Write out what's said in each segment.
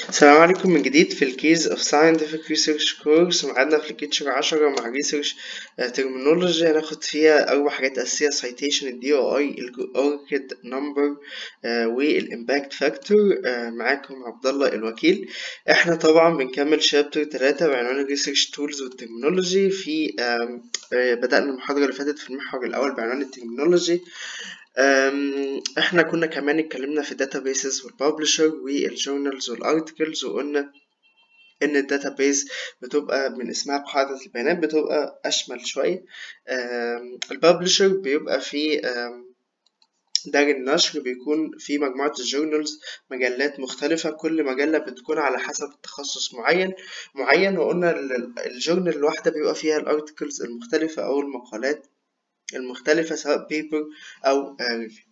السلام عليكم من جديد في ال Keys of Scientific Research course. معادنا في lecture 10 مع research terminology. هناخد فيها أربع حاجات أساسية: citation، ال DOI، ال ORCID number، وال impact factor. معاكم عبد الله الوكيل. احنا طبعا بنكمل chapter 3 بعنوان ال research tools وال terminology. في آم، آه، بدأنا المحاضرة اللي فاتت في المحور الأول بعنوان ال terminology. احنا كنا كمان اتكلمنا في ال databases وال publisher وال journals وال articles، وقلنا ان ال database بتبقى من اسمها قاعدة البيانات، بتبقى اشمل شوية. ال publisher بيبقى في دار النشر، بيكون في مجموعة ال journals، مجلات مختلفة، كل مجلة بتكون على حسب تخصص معين معين. وقلنا ال journal الواحدة بيبقى فيها ال articles المختلفة أو المقالات المختلفة، سواء paper أو review.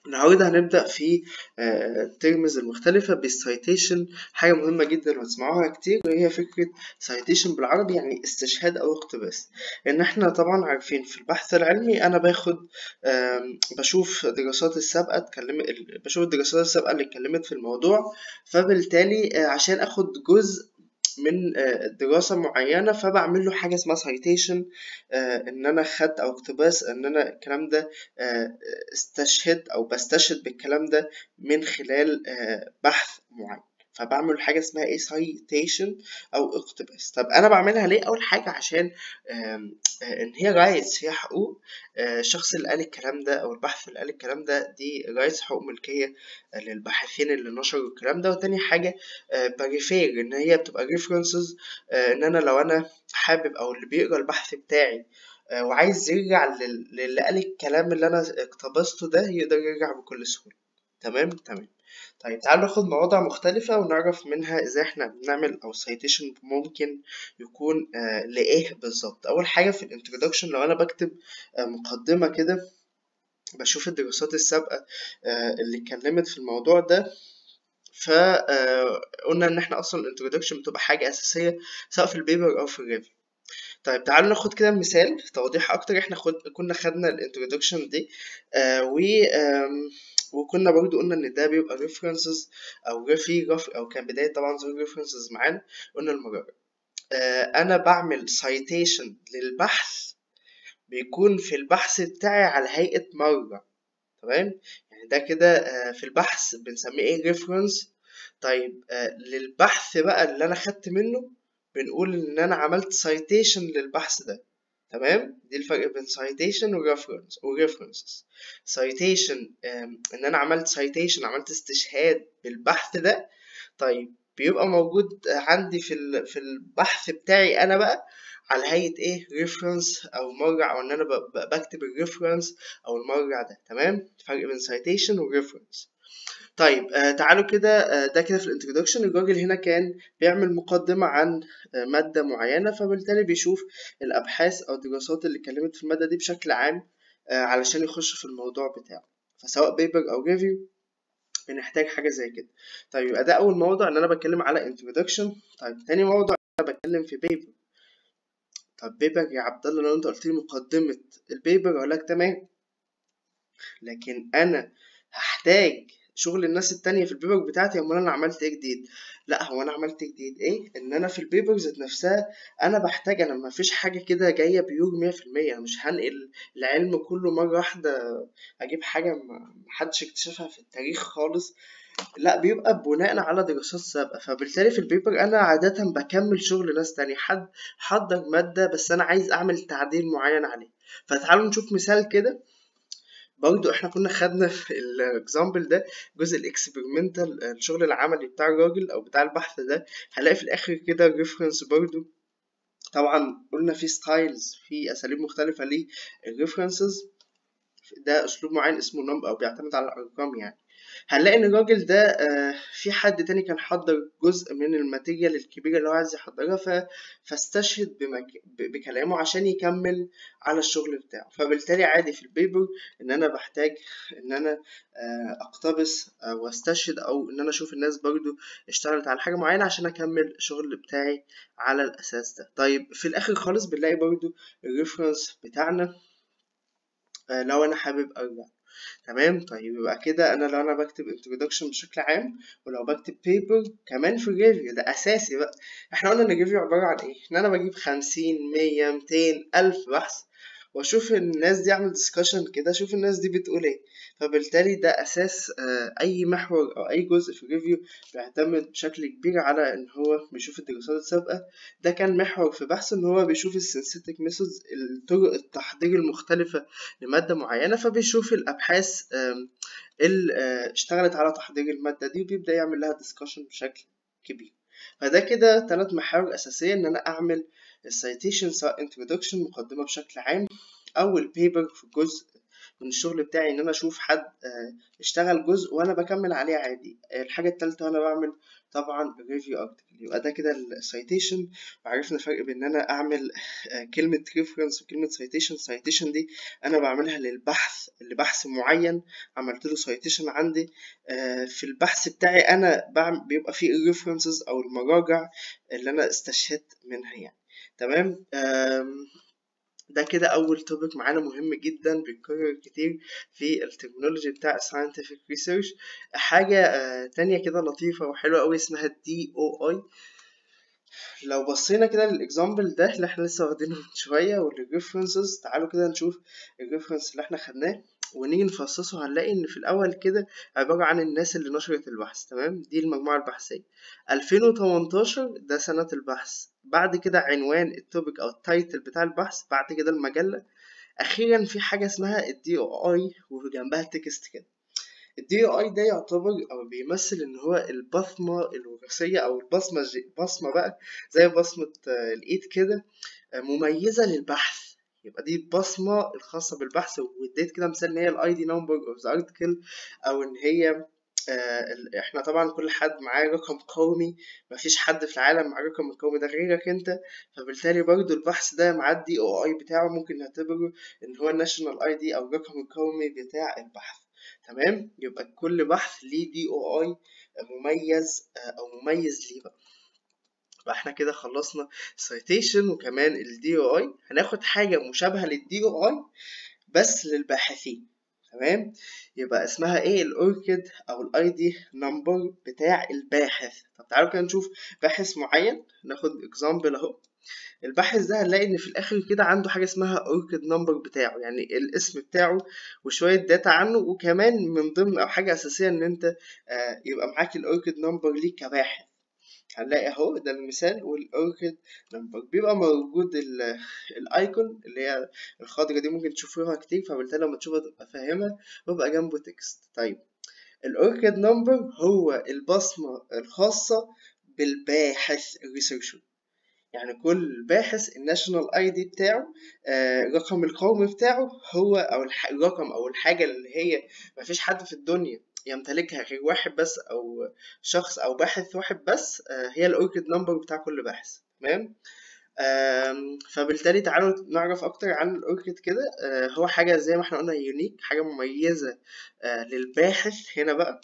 النهارده هنبدأ في ال terms المختلفة بال citation، حاجة مهمة جدا وهتسمعوها كتير، وهي فكرة citation بالعربي يعني استشهاد أو اقتباس. إن إحنا طبعا عارفين في البحث العلمي أنا باخد بشوف دراسات السابقة اتكلم، بشوف الدراسات السابقة اللي اتكلمت في الموضوع، فبالتالي عشان آخد جزء من دراسة معينة فبعمل له حاجة اسمها citation، إن أنا خدت أو اقتباس، إن أنا الكلام ده استشهد أو بستشهد بالكلام ده من خلال بحث معين، فبعمل حاجة اسمها ايه؟ citation أو اقتباس. طب أنا بعملها ليه؟ أول حاجة عشان إن هي rights، هي حقوق الشخص اللي قال الكلام ده أو البحث اللي قال الكلام ده، دي rights، حقوق ملكية للباحثين اللي نشروا الكلام ده. وتاني حاجة ب refer، إن هي بتبقى references، إن أنا لو أنا حابب أو اللي بيقرأ البحث بتاعي وعايز يرجع للي قال الكلام اللي انا اقتبسته ده يقدر يرجع بكل سهولة. تمام. طيب تعالوا ناخد مواضع مختلفة ونعرف منها ازاي احنا بنعمل او citation ممكن يكون لإيه بالظبط. اول حاجة في ال introduction، لو انا بكتب مقدمة كده بشوف الدراسات السابقة اللي اتكلمت في الموضوع ده. فقلنا ان احنا اصلا ال introduction بتبقى حاجة اساسية سواء في ال paper او في ال review. طيب تعالوا ناخد كده مثال توضيح اكتر. احنا كنا خدنا ال introduction دي آه و آم، وكنا برضو قلنا ان ده بيبقى references او ريفي رف او كان بداية طبعا ظهور references معانا. قلنا المرة انا بعمل citation للبحث، بيكون في البحث بتاعي على هيئة مرجع. تمام، يعني ده كده في البحث بنسميه ايه؟ reference. طيب للبحث بقى اللي انا خدت منه بنقول ان انا عملت citation للبحث ده. تمام، دي الفرق بين citation و reference و references. citation ان انا عملت citation، عملت استشهاد بالبحث ده. طيب بيبقى موجود عندي في البحث بتاعي انا بقى على هيئة ايه؟ reference او مرجع، او ان انا بكتب ال reference او المرجع ده. تمام، فرق بين citation و reference. طيب تعالوا كده ده كده في ال introduction. الراجل هنا كان بيعمل مقدمة عن مادة معينة، فبالتالي بيشوف الأبحاث أو الدراسات اللي اتكلمت في المادة دي بشكل عام علشان يخش في الموضوع بتاعه، فسواء paper أو review بنحتاج حاجة زي كده. طيب يبقى ده أول موضوع إن أنا بتكلم على introduction. طيب تاني موضوع أنا بتكلم في paper. طب paper يا عبد الله، لو أنت قلت لي مقدمة ال paper أقول لك تمام، لكن أنا هحتاج شغل الناس التانية في ال paper بتاعتي. امال انا عملت ايه جديد؟ لا، هو انا عملت جديد ايه؟ ان انا في ال paper ذات نفسها انا بحتاج، انا ما فيش حاجة كده جاية pure 100%، انا مش هنقل العلم كله مرة واحدة، اجيب حاجة محدش اكتشفها في التاريخ خالص، لا، بيبقى بناء على دراسات سابقة. فبالتالي في ال paper انا عادة بكمل شغل ناس تانية، حد حضر مادة بس انا عايز اعمل تعديل معين عليه. فتعالوا نشوف مثال كده. برضو احنا كنا خدنا في ال example ده جزء ال experimental، الشغل العملي بتاع الراجل او بتاع البحث ده. هنلاقي في الاخر كده reference برضو. طبعا قلنا في styles، في اساليب مختلفة لل references، ده اسلوب معين اسمه number او بيعتمد على الارقام. يعني هنلاقي ان الراجل ده في حد تاني كان حضر جزء من ال material الكبيرة اللي هو عايز يحضرها، فاستشهد بكلامه عشان يكمل على الشغل بتاعه. فبالتالي عادي في ال paper ان انا بحتاج ان انا اقتبس واستشهد، او ان انا اشوف الناس برضو اشتغلت على حاجة معينة عشان اكمل الشغل بتاعي على الاساس ده. طيب في الاخر خالص بنلاقي برضو ال reference بتاعنا لو انا حابب ارجع. تمام. طيب يبقى كده انا لو انا بكتب introduction بشكل عام، ولو بكتب paper كمان في ال review ده اساسي بقى. احنا قلنا ان ال review عبارة عن ايه؟ ان انا بجيب 50 100 200 الف بحث واشوف الناس دي، اعمل discussion كده، اشوف الناس دي بتقول ايه. فبالتالي ده اساس اي محور او اي جزء في ال review بيعتمد بشكل كبير على ان هو بيشوف الدراسات السابقة. ده كان محور في بحث ان هو بيشوف ال synthetic methods، الطرق التحضير المختلفة لمادة معينة، فبيشوف الابحاث اللي اشتغلت على تحضير المادة دي وبيبدا يعمل لها discussion بشكل كبير. فده كده 3 محاور اساسية ان انا اعمل ال citation، سواء introduction مقدمه بشكل عام، او ال paper في جزء من الشغل بتاعي ان انا اشوف حد اشتغل جزء وانا بكمل عليه عادي. الحاجة الثالثة وانا بعمل طبعا review article. يبقى ده كده ال citation. وعرفنا الفرق بين ان انا اعمل كلمة reference وكلمه citation. citation دي انا بعملها للبحث، لبحث معين عملت له citation عندي. في البحث بتاعي انا بعمل بيبقى فيه ال references او المراجع اللي انا استشهدت منها يعني. تمام. ده كده اول topic معانا مهم جدا بيتكرر كتير في ال terminology بتاع scientific research. حاجة تانية كده لطيفة وحلوة قوي اسمها DOI. لو بصينا كده لل example ده اللي احنا لسه واخدينه من شوية وال references، تعالوا كده نشوف ال reference اللي احنا خدناه ونيجي نفصصه. هنلاقي ان في الاول كده عبارة عن الناس اللي نشرت البحث. تمام، دي المجموعة البحثية 2018، ده سنة البحث. بعد كده عنوان ال topic او ال title بتاع البحث، بعد كده المجلة، اخيرا في حاجة اسمها ال DOI وجنبها text كده. ال DOI ده يعتبر او بيمثل ان هو البصمة الوراثية او البصمة، بصمة بقى زي بصمة الايد كده مميزة للبحث. يبقى دي البصمة الخاصة بالبحث. واديت كده مثال ان هي ال ID number of the article، او ان هي احنا طبعا كل حد معاه رقم قومي، مفيش حد في العالم معاه رقم القومي ده غيرك انت، فبالتالي برضو البحث ده معاه ال DOI بتاعه ممكن نعتبره ان هو ال national ID او الرقم القومي بتاع البحث. تمام، يبقى كل بحث ليه DOI مميز او مميز ليه بقى. يبقى احنا كده خلصنا citation وكمان ال DOI. هناخد حاجة مشابهة لل DOI بس للباحثين. تمام، يبقى اسمها ايه؟ ال ORCID او ال ID number بتاع الباحث. طب تعالوا كده نشوف باحث معين، ناخد example اهو. الباحث ده هنلاقي ان في الاخر كده عنده حاجة اسمها ORCID number بتاعه، يعني الاسم بتاعه وشوية data عنه، وكمان من ضمن او حاجة اساسية ان انت يبقى معاك ال ORCID number ليك كباحث. هنلاقي اهو ده المثال، وال ORCID number بيبقى موجود ال icon اللي هي الخضرة دي ممكن تشوفوها كتير، فبالتالي لما تشوفها تبقى فاهمها، ويبقى جنبه text. طيب ال ORCID number هو البصمة الخاصة بالباحث ال researcher، يعني كل باحث ال national ID بتاعه، الرقم القومي بتاعه هو، او الرقم او الحاجة اللي هي مفيش حد في الدنيا يمتلكها غير واحد بس، او شخص او باحث واحد بس، هي ال ORCID number بتاع كل باحث. تمام. فبالتالي تعالوا نعرف اكتر عن ال ORCID كده. هو حاجة زي ما احنا قلنا unique، حاجة مميزة للباحث هنا بقى،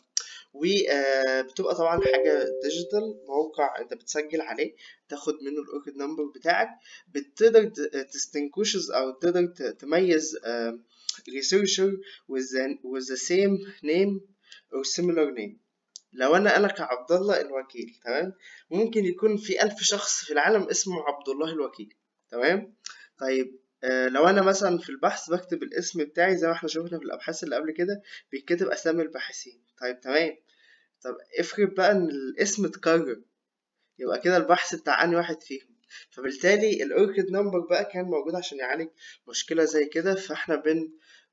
وبتبقى طبعا حاجة digital، موقع انت بتسجل عليه تاخد منه ال ORCID number بتاعك، بتقدر ت distinguish او تقدر تميز researcher with the same name or similar name. لو انا كعبد الله الوكيل، تمام، ممكن يكون في 1000 شخص في العالم اسمه عبد الله الوكيل. تمام. طيب لو انا مثلا في البحث بكتب الاسم بتاعي زي ما احنا شفنا في الابحاث اللي قبل كده بيتكتب اسامي الباحثين. طيب تمام. طب افرض بقى ان الاسم اتكرر، يبقى كده البحث بتاع انهي واحد فيهم؟ فبالتالي ال ORCID number بقى كان موجود عشان يعالج مشكلة زي كده. فاحنا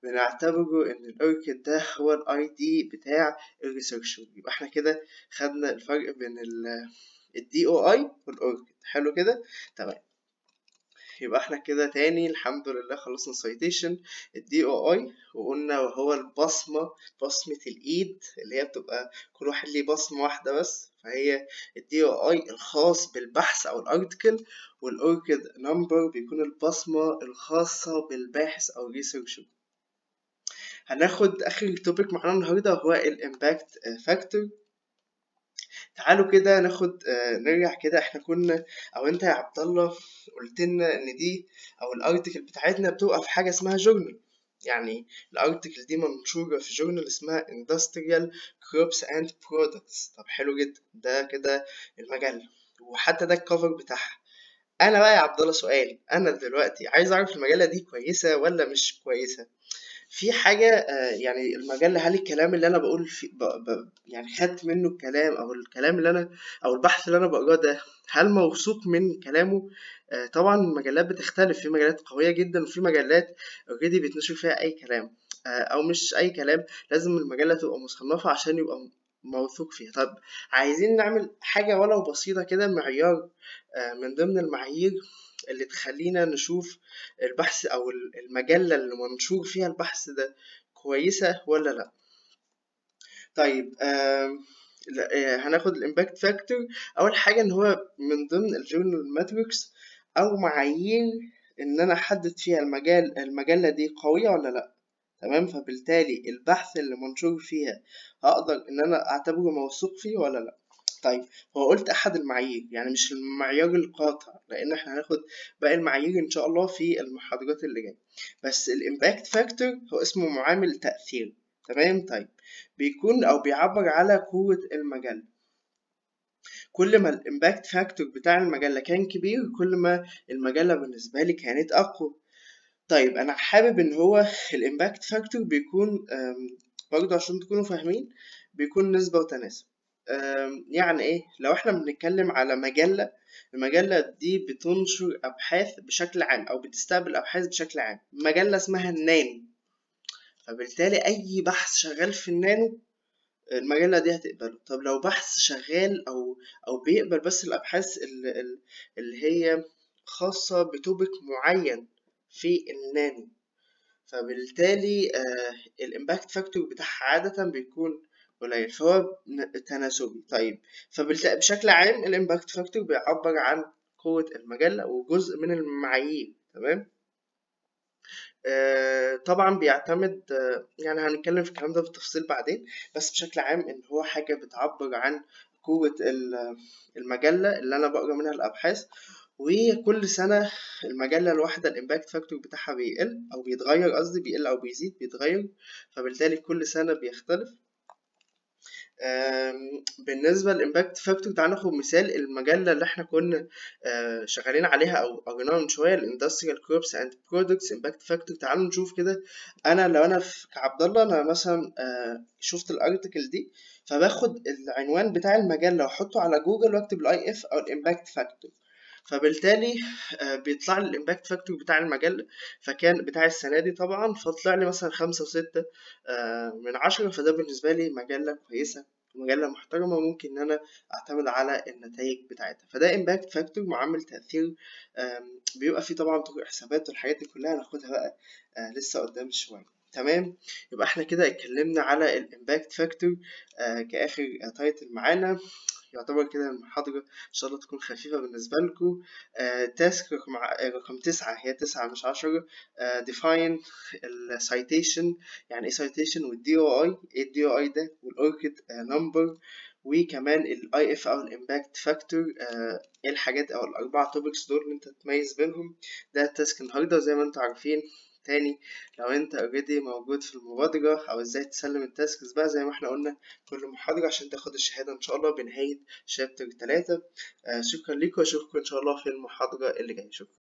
بنعتبره ان ال ORCID ده هو ال ID بتاع ال researcher. يبقى احنا كده خدنا الفرق بين ال DOI وال ORCID. حلو كده، تمام. يبقى احنا كده تاني الحمد لله خلصنا citation ال DOI، وقلنا وهو البصمة، بصمة الايد اللي هي بتبقى كل واحد ليه بصمة واحدة بس، فهي ال DOI الخاص بالبحث او ال article، وال ORCID number بيكون البصمة الخاصة بالباحث او ال researcher. هناخد اخر topic معانا النهارده وهو ال impact factor. تعالوا كده ناخد نرجع كده، احنا كنا او انت يا عبد الله قلت لنا ان دي او ال article بتاعتنا بتبقى في حاجة اسمها journal. يعني ال article دي منشورة في journal اسمها Industrial Crops and Products. طب حلو جدا، ده كده المجلة، وحتى ده ال cover بتاعها. انا بقى يا عبد الله سؤال، انا دلوقتي عايز اعرف المجلة دي كويسة ولا مش كويسة. في حاجة يعني المجلة، هل الكلام اللي انا بقول في يعني خدت منه الكلام، او الكلام اللي انا او البحث اللي انا بقراه ده هل موثوق من كلامه؟ طبعا المجلات بتختلف، في مجلات قوية جدا وفي مجلات already بيتنشر فيها اي كلام، او مش اي كلام، لازم المجلة تبقى مصنفه عشان يبقى موثوق فيها. طب عايزين نعمل حاجة ولو بسيطة كده، معيار من ضمن المعايير اللي تخلينا نشوف البحث او المجلة اللي منشور فيها البحث ده كويسة ولا لا. طيب هناخد ال impact factor. اول حاجة ان هو من ضمن ال journal metrics او معايير ان انا احدد فيها المجلة دي قوية ولا لا. تمام، فبالتالي البحث اللي منشور فيها هقدر ان انا اعتبره موثوق فيه ولا لا. طيب هو قلت احد المعايير، يعني مش المعيار القاطع، لان احنا هناخد باقي المعايير ان شاء الله في المحاضرات اللي جاية. بس ال impact factor هو اسمه معامل تأثير. تمام، طيب بيكون او بيعبر على قوة المجلة. كل ما ال impact factor بتاع المجلة كان كبير، كل ما المجلة بالنسبة لي كانت اقوى. طيب انا حابب ان هو ال impact factor بيكون برضه عشان تكونوا فاهمين، بيكون نسبة وتناسب. يعني ايه؟ لو احنا بنتكلم على مجلة، المجلة دي بتنشر ابحاث بشكل عام او بتستقبل ابحاث بشكل عام، مجلة اسمها النانو، فبالتالي اي بحث شغال في النانو المجلة دي هتقبله. طب لو بحث شغال او بيقبل بس الابحاث اللي هي خاصة ب topic معين في النانو، فبالتالي ال impact factor بتاعها عادة بيكون قليل، فهو تناسبي. طيب فبالتالي بشكل عام ال impact factor بيعبر عن قوة المجلة وجزء من المعايير. تمام، طبعا بيعتمد، يعني هنتكلم في الكلام ده بالتفصيل بعدين، بس بشكل عام ان هو حاجة بتعبر عن قوة المجلة اللي انا بقرا منها الابحاث. وكل سنة المجلة الواحدة ال impact factor بتاعها بيقل او بيتغير، قصدي بيقل او بيزيد، بيتغير، فبالتالي كل سنة بيختلف. بالنسبة لل impact factor تعال ناخد مثال المجلة اللي احنا كنا شغالين عليها او قريناها من شوية، ال Industrial Crops and Products impact factor. تعالوا نشوف كده، انا لو انا كعبد الله، انا مثلا شفت ال article دي، فباخد العنوان بتاع المجلة واحطه على جوجل واكتب ال IF او ال impact factor، فبالتالي بيطلع لي ال impact factor بتاع المجلة، فكان بتاع السنة دي طبعا، فطلع لي مثلا 5.6 من 10، فده بالنسبة لي مجلة كويسة، مجلة محترمه، ممكن ان انا اعتمد على النتائج بتاعتها. فده impact factor، معامل تاثير، بيبقى فيه طبعا طرق حسابات والحاجات دي كلها هناخدها بقى لسه قدام شوية. تمام، يبقى احنا كده اتكلمنا على ال impact factor كاخر title معانا. يعتبر كده المحاضرة إن شاء الله تكون خفيفة بالنسبة لكم. Task رقم 9، هي 9 مش 10، define ال citation، يعني ايه citation، وال DOI، ايه ال DOI ده، وال ORCID number، وكمان ال IF او ال impact factor، ايه الحاجات او الاربع topics دول اللي انت تميز بينهم. ده ال task النهارده. زي ما انتم عارفين تاني، لو انت already موجود في المبادرة او ازاي تسلم ال tasks بقى زي ما احنا قلنا كل محاضرة عشان تاخد الشهادة ان شاء الله بنهاية chapter 3. شكرا ليكم، واشوفكم ان شاء الله في المحاضرة اللي جاية. شكرا.